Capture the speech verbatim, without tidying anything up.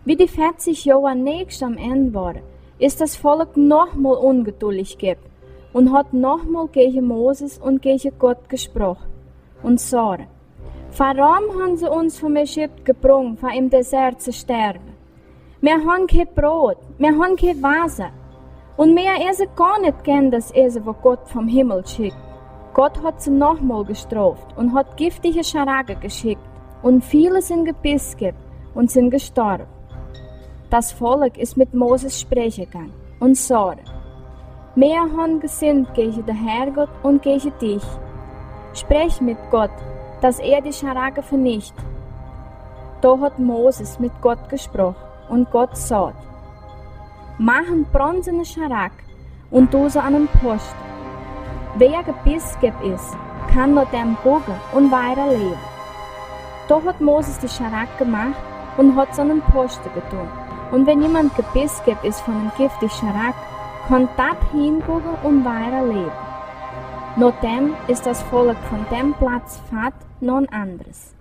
Wie die verzig Joa nächst am Enn wore, is das Volk nochmol ungeduldig geb un hot nochmol gege Moses un gege Gott gesproch un sor: Warom han se uns vum Ägipten gebrung, fa em Desert ze sterwe? Mer han kee Brot, mer han kee Wasa. Un mer ese gor nit gern das Ese, wo Gott vum Himmel schickt. Gott hot se nochmol gestroft un hot giftige Scharage geschickt, un viele sin gebiss geb un sin gestorwe. Das Volk is mit Moses spreche gang un sor: Mer han gesindt gege de Herrgott un gege dich. Sprech mit Gott, dass er die Scharage vernicht. Do hot Moses mit Gott gesproch un Gott sot: Mach en bronsene Scharag un du se an en Poste. Wer gebiss geb is, kann no dem gugge un weider lewe. Do hot Moses die Scharag gemacht un hot se an en Poste gedun. Un wenn jemand gebiss geb is vun en giftig Scharag, kann dat hingugge un weider lewe. No dem is das Volk vun dem Platz fatt no en andres.